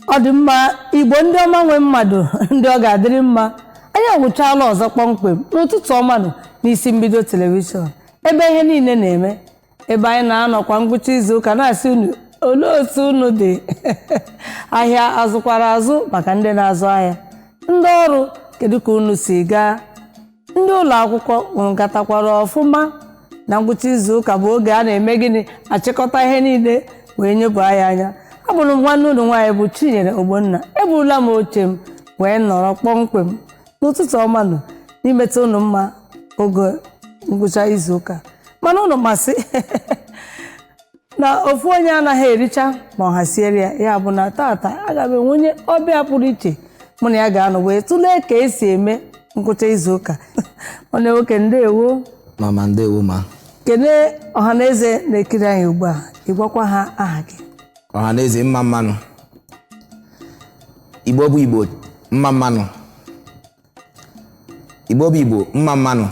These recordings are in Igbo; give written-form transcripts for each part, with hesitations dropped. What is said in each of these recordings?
Ọ dị mma. Igbo ndị ọma nwe mmadụ, ndị ọ ga-adịrị mma, anyị anwụchaala ọzọ kpọmkwem n'ụtụtụ ọmanụ n'Isi Mbido Television, ebe ihe niile na-eme, ebe anyị na-anọkwa ngwụcha izu ụka na-asị unu, olee otu unu dị? Ahịa azụkwara azụ maka ndị na-azụ ahịa? Ndị ọrụ, kedu ka unu si gaa? Ndị ụlọ akwụkwọ, unu gatakwara ọfụma? Na ngwụcha izu ụka bụ oge a na-eme gịnị? Achịkọta ihe niile wee nyebụ anyị anya. Abụrụ m nwanne unu nwaanyị bụ Chinyere Ogbonna. Eburula m oche m wee nọrọ kpọmkwem n'ụtụtụ ọmanụ n'imeta unu mma oge ngwụcha izu ụka. Mana unu masị na ofu onye anaghị ericha ma ọha siere ya. Ya bụ na tata aga m enwe onye ọbịa pụrụ iche mụ na ya ga-anọ wee tụlee ka esi eme ngwụcha izu ụka. Nwanne nwoke, ndewo. Mama, ndewo ma. Kene ọha na eze na-ekiri anyị ugbu a, ịgwakwa ha aha gị. Ọha na eze, mma mmanụ. Igbo bụ Igbo, mma mmanụ. Igbo bụ Igbo, mma mmanụ.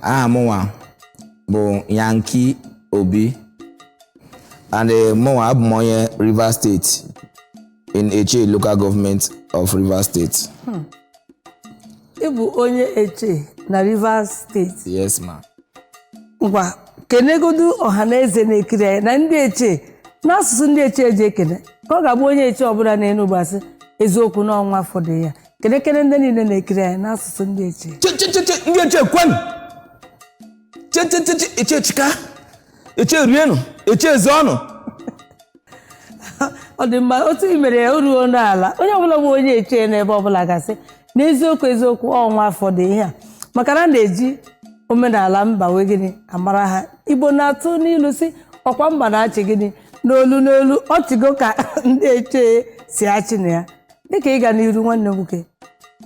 Aha mụnwa bụ Yankee Obi and mụnwa abụ m onye Rivers State, in Etche Local Government of Rivers State. Ị bụ onye Etche na Rivers State? Yes, ma. Ngwa, kenegodu ọha na eze na-ekiri anyị na ndị Etche n'asụsụ ndị Etche eji ekene, ka ọ ga-abụ onye Etche ọbụla na-enu asị eziokwu n'ọnwa afọ dị ya. Kenekene ndị niile na-ekiri anyị n'asụsụ ndị Etche. Che che che che, ndị Etche kwenu! Che che che che, Etche chika! Etche rienụ! Etche eze ọnụ! Ọ dị mma otu i mere ya. O ruo n'ala onye ọbụla bụ onye Etche n'ebe ọbụla gasị n'eziokwu eziokwu, ọnwa afọ dị ihe a, maka na a na-eji omenala mba wee gịnị amara ha. Igbo na-atụ n'ilu si ọkwa mba na-achị gịnị n'olu n'olu ọchịgo ka ndị Etche si achị na ya. Dịka ịga n'iru, nwanne m nwoke,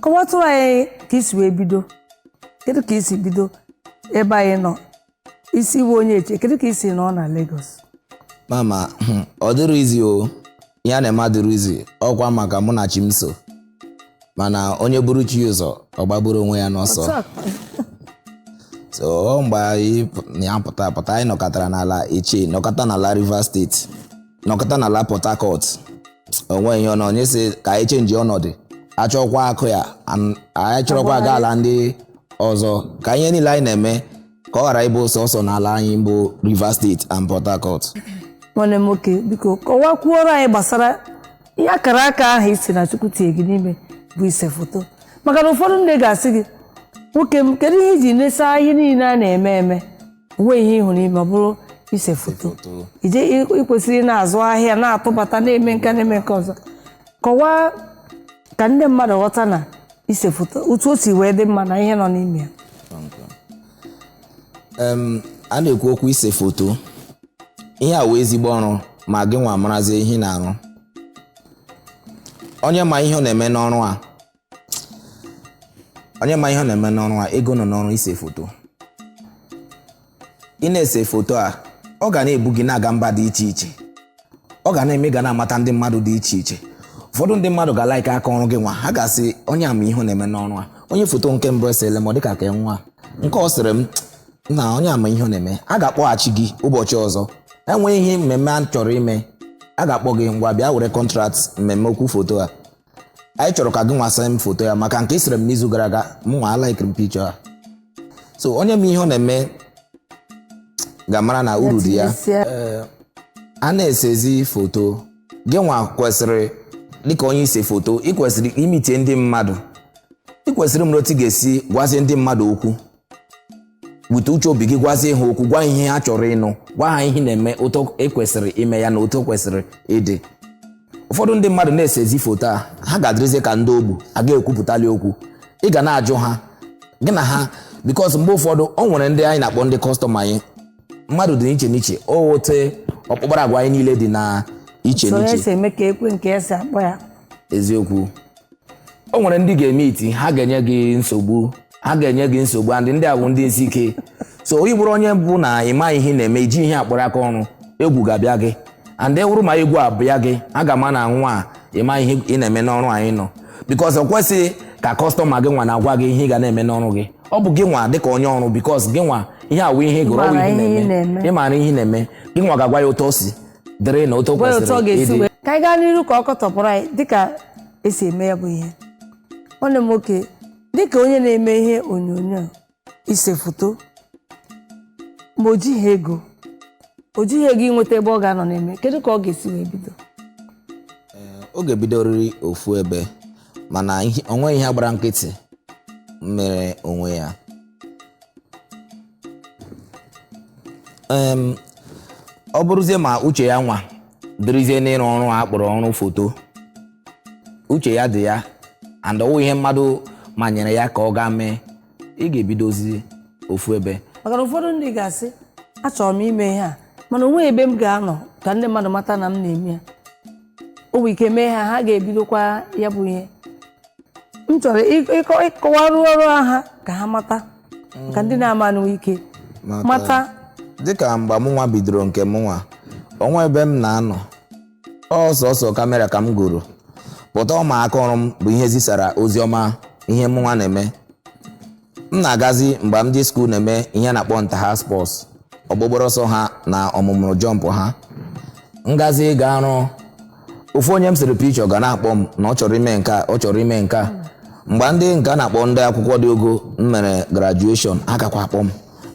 kọwatụrụ anyị ka isi wee bido. Kedu ka isi bido ebe anyị nọ isi bụ onye Etche? Kedu ka isi nọ na Lagos? Mama, ọ dịrị izi o. Ihe a na-eme adịrị izi. Ọkwa maka mụ na chi m so, mana onye buru chi ụzọ, ọ gbagburu onwe ya n'ọsọ. Otu a. So ọ mgbe anyị ya pụta pụta, anyị nọkọtara n'ala Etche, nọkọta n'ala Rivers State, nọkọta n'ala Port Harcourt, onwe ihe ọ na onye si ka anyị change ọnọdụ, achọkwa akụ ya anyị chọrọkwa aga ala ndị ọzọ, ka ihe niile anyị na-eme ka ọ ghara ịbụ sọsọ n'ala anyị bụ Rivers State and Port Harcourt. Nwanne m nwoke, biko kọwakwuoro anyị gbasara ihe akara aka ahụ isi na Chukwu tie gị n'ime bụ ise foto, maka na ụfọdụ ndị ga-asị gị, "Nwoke m, kedu ihe iji nesa ihe niile a na-eme eme, onwe ihe ịhụ n'ime ọ bụrụ ise foto?" Ije ị kwesịrị ị na-azụ ahịa, na-atụbata, na-eme nke, na-eme nke ọzọ. Kọwaa ka ndị mmadụ ghọta na ise foto, otu o si wee dị mma na ihe nọ n'ime ya. A na-ekwu okwu ise foto, ihe a wee ezigbo ọrụ ma gị nwa marazie ihe ị na-arụ. Onye ma ihe ọ na-eme n'ọrụ a, onye ma ihe ọ na-eme n'ọrụ a, ego nọ n'ọrụ ise foto. Ị na-ese foto a, ọ ga na-ebu gị na-aga mba dị iche iche, ọ ga na-eme ga na-amata ndị mmadụ dị iche iche. Ụfọdụ ndị mmadụ ga-alike aka ọrụ gị nwa. Ha ga-asị, "Onye ama ihe ọ na-eme n'ọrụ a." Onye foto nke mbụ esele m, ọ dịka ka nwa nke ọ sịrị m na onye ama ihe ọ na-eme, a ga-akpọghachi gị ụbọchị ọzọ. Enweghị ihe mmemme a chọrọ ime, a ga-akpọ gị, "Ngwa, bịa were contract mmemme okwu foto a. Anyị chọrọ ka gị nwasa m foto ya, maka nke ị sịrị m n'izu gara aga, m nwa alikiri m picture a." So onye ma ihe ọ na-eme ga-amara na uru dị ya. Tinyesia. A na-esezi foto, gị nwa kwesịrị, dịka onye ise foto, ị kwesịrị imitie ndị mmadụ. Ị kwesịrị mara otu ị ga-esi gwazie ndị mmadụ okwu wute uche obi gị, gwazie ha okwu, gwa ha ihe ha chọrọ ịnụ, gwa ha ihe na-eme, otu ekwesịrị ime ya na otu o kwesịrị ịdị. Ụfọdụ ndị mmadụ na-esezi foto a, ha ga-adịrịzi ka ndị ogbu aga ekwupụtali okwu. Ị ga na-ajụ ha, gị na ha, because mgbe ụfọdụ o nwere ndị anyị na-akpọ ndị customer anyị. Mmadụ dị n'iche n'iche, o ote ọkpụkpara agwa anyị niile dị na iche So onye n'iche. si eme ka ekwe nke ya si akpọ ya. Eziokwu, o nwere ndị ga-eme iti, ha ga-enye gị nsogbu, ha ga-enye gị nsogbu, and ndị a bụ ndị isi ike. So ị bụrụ onye bụ na ị maghị ihe ị na-eme, iji ihe akpọrọ aka ọrụ, egwu ga-abịa gị, and ewuru ma egwu abịa gị, a ga-ama na nwa a ị maghị ihe ị na-eme n'ọrụ anyị nọ, because o kwesịghị ka customer gị nwa na-agwa gị ihe ị ga na-eme n'ọrụ gị. Ọ bụ gị nwa dịka onye ọrụ, because gị nwa ihe awụ ihe ị gụrụ, ọ bụ Ị maara ihe ị ihe ị na-eme. na-eme. Ị maara ihe ị na-eme. Gị nwa ga-agwa ya otu o si dịrị na otu o Gwa ya otu ọ kwesịrị ga-esi ịdị. wee Ka anyị gaa n'iru ka ọ kọtọpụrụ anyị dịka esi eme ya bụ ihe. Nwanne m nwoke, dịka onye na-eme ihe onyonyo ise foto, ma o jighị ego, o jighị ego inweta ebe ọ ga-anọ na-eme, kedu ka ọ ga-esi wee bido? Ọ ga-ebidorịrị ofu ebe, mana o nweghị ihe gbara nkịtị mere onwe ya. Ọ bụrụzie ma uche ya nwa dịrịzie n'ịrụ ọrụ a kpọrọ ọrụ foto, uche ya dị ya, and ọwụ ihe mmadụ manyere ya ka ọ gaa mee, ị ga-ebidozi ofu ebe. Maka na ụfọdụ ndị ga-asị, achọrọ m ime ihe a, mana onweghị ebe m ga-anọ ka ndị mmadụ mata na m na-eme ya. O nwere ike mee ha, ha ga-ebidokwa ya bụ ihe. M chọrọ ịkọwarụ ọrụ ha ka ha mata, ka ndị na-ama ike mata. Dịka mgbe mụnwa bidoro nke mụnwa, onwe ebe m na-anọ, ọsọsọ kamera ka m goro pụta, ọma aka ọrụ m bụ ihe zisara ozi ọma ihe mụnwa na-eme. M na-agazi mgbe ndị school na-eme ihe a na-akpọ inter-house sports, ọgbọgbọrọ ọsọ ha na ọmụmụrụ jump ha, ngazi ga arụ. Ofu onye m sịrị picture ga na-akpọ m na ọ chọrọ ime nke a, ọ chọrọ ime nke a. Mgbe ndị nke a na-akpọ ndị akwụkwọ dị ogo m mere graduation, ha gakwa akpọ m,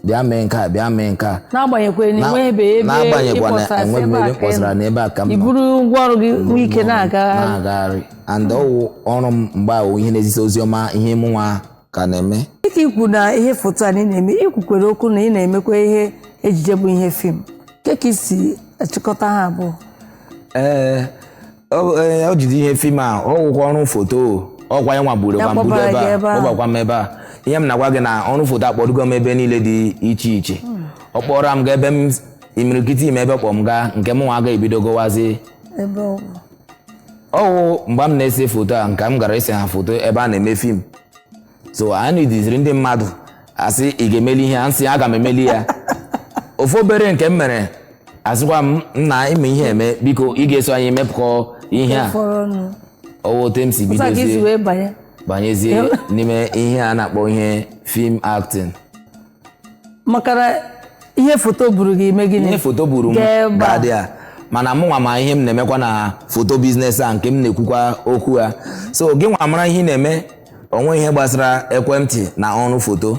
bịa mee nke a, bịa mee nke a. N'agbanyeghị na enweghị ebe N'agbanyeghịkwa na ịkpọsara, enweghị ebe ebe a ka ị mkpọsara na ebe a ka m i nọ. Buru ngwaọrụ gị nwee ike na-agagharị. Na-agagharị, and ọwụ ọrụ m mgbe ahụ, ihe na-ezisa ozi ọma ihe mụnwa ka na-eme. Dịka ikwu na ihe foto a na ị na-eme, ikwukwere okwu na ị na-emekwa ihe ejije bụ ihe film, ke ka isi achịkọta ha abụọ? Ee, ọ jide ihe film a, ọ wụkwa ọrụ foto, ọkwa ya nwa buru Ya kwa m budo kpọbara ebe gị a, ebe ahụ. kpọbakwa m ebe a. Ihe m na-agwa gị na ọrụ foto akpọdugo m ebe niile dị iche iche. Ọ kpọrọ m gaa ebe m imirikiti ime ebe kpọ m gaa, nke m nwa ga-ebido gowazi. Ebe ọ bụ Ọwụ mgbe m na-ese foto a, nke m gara ese ha foto ebe a na-eme film, so anyị diziri ndị mmadụ asị, ị ga-emeli ihe a? Nsị aga m emeli ya. Ofu obere nke m mere, asịkwa m, nna, ime ihe eme, biko ị ga-eso anyị mepụkọ ihe a. Fọrọ ọnụ. Ọwụ otu m si Otu a ka isi bidozie wee banye. Banyezie n'ime ihe a na-akpọ ihe film acting. Maka na ihe foto buru gị ime gịnị? Ihe foto buru m Gaa ebe a. ga-adị a, mana mụnwa ma ihe m na-emekwa na foto business a nke m na-ekwukwa okwu ya. So gị nwa mara ihe ị na-eme, onwe ihe gbasara ekwentị na ọrụ foto.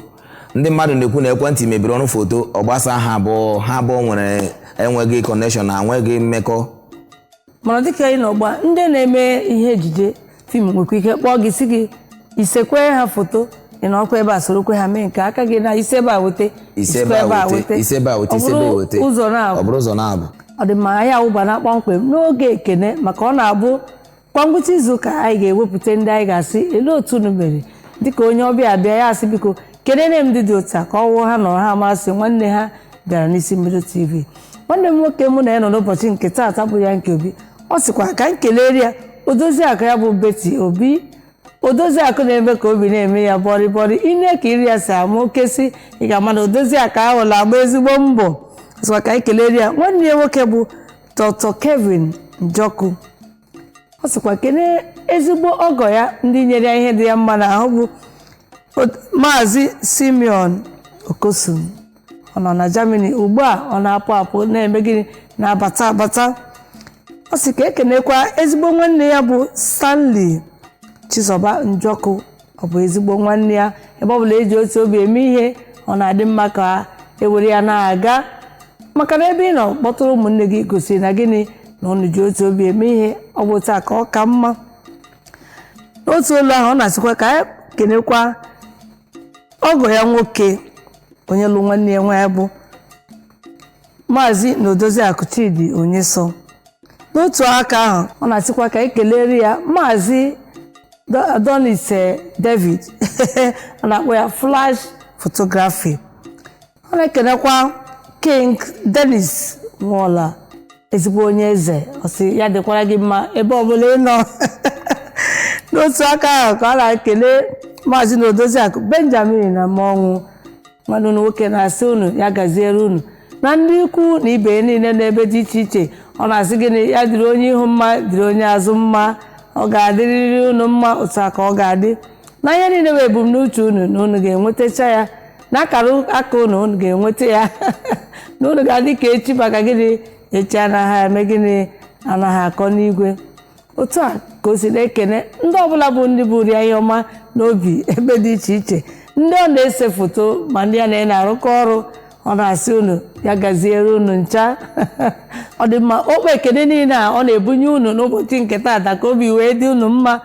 Ndị mmadụ na-ekwu na ekwentị mebiri ọrụ foto, ọ gbasa ha abụọ. Ha abụọ nwere enweghị connection na enweghị mmekọ. Mana dịka anyị nọ gba, ndị na-eme ihe ejije film nwekwa ike kpọọ gị, si gị isekwe ha foto, ị nọkwa ebe a sorokwe ha mee nke aka gị na isi ebe a wete. Isi ebe a wete, isi ebe a wete, isi ebe a Ọ bụrụ wete. Ụzọ na Ọ bụrụ ụzọ na-abụ. Ọ dị mma. Anyị awụbana kpọmkwem n'oge ekene, maka ọ na-abụ kwa ngwụcha izu ụka anyị ga-ewepụta ndị anyị ga-asị elee otu unu mere. Dịka onye ọbịa bịa, ya asị, biko kelere m ndị dị otu a, ka ọ wụ ha nọrọ ha amasị nwanne ha bịara n'isi mbido TV. Nwanne m nwoke mụ na ya nọ n'ụbọchị nke taata bụ ya nke Obi. Ọ sịkwa ka m kelere ya odozi akụ ya bụ Betty Obi, odozi akụ na-eme ka obi na-eme ya bọrị bọrị. Ine ka iri ya si ama okesi, ị ga-ama na odozi akụ ahụ na-agba ezigbo mbọ. Sịkwa ka anyị kelere ya nwanne ya nwoke bụ Dr. Kevin Njoku. Ọ sịkwa kene ezigbo ọgọ ya, ndị nyere ya ihe dị ya mma n'ahụ, bụ Maazị Simeon Okosun. Ọ nọ na Germany ugbu a, ọ na-apụ apụ, na-eme gịnị, na-abata abata. Ọ sị ka ekenekwa ezigbo nwanne ya bụ Stanley Chizoba Njoku. Ọ bụ ezigbo nwanne ya. Ebe ọ bụla eji otu obi eme ihe, ọ na-adị mma ka ewere ya na-aga, maka na ebe ị nọ kpọtụrụ ụmụnne gị gosiri na gịnị, na unu ji otu obi eme ihe. Ọ bụ taa ka ọ ka mma. N'otu olu ahụ, ọ na-asịkwa ka ya kenekwa ọgọ ya nwoke, onye lụ nwanne ya nwaanyị, bụ Maazị na Odoziakụ Chidi Onyeso. N'otu aka ahụ, ọ na-asịkwa ka ekelere ya Maazị Adonis David, ọ na-akpọ ya Flash Photography. Ọ na-ekenekwa King Dennis Nwọla, ezigbo onye eze. Ọ sị ya dịkwara gị mma ebe ọbụla ị nọ. N'otu aka ahụ ka ọ na-ekele Maazị na Odoziakụ Benjamin na Mmanwụ, nwanne unu nwoke, na-asị unu ya gaziere unu na ndị ikwu na ibe ya niile n'ebe dị iche iche. Ọ na-asị gịnị? Ya dịrị onye ihu mma, dịrị onye azụ mma, ọ ga-adịrịrị unu mma. Otu a ka ọ ga-adị na ihe niile bụ ebumnuche unu, na unu ga-enwetacha ya na akara aka unu, unu ga-enweta ya, na unu ga-adị ka echi. Maka gịnị? Echi anaghị eme gịnị? Anaghị akọ n'igwe. Otu a ka o si na-ekene ndị ọbụla bụ ndị buru ya ihe ọma n'obi ebe dị iche iche, ndị ọ na-ese foto ma ndị ya na-arụkọ ọrụ. Ọ na-asị unu ya gaziere unu ncha. Ọ dị mma. Okpe ekene niile a ọ na-ebunye unu n'ụbọchị nke taata, ka obi wee dị unu mma.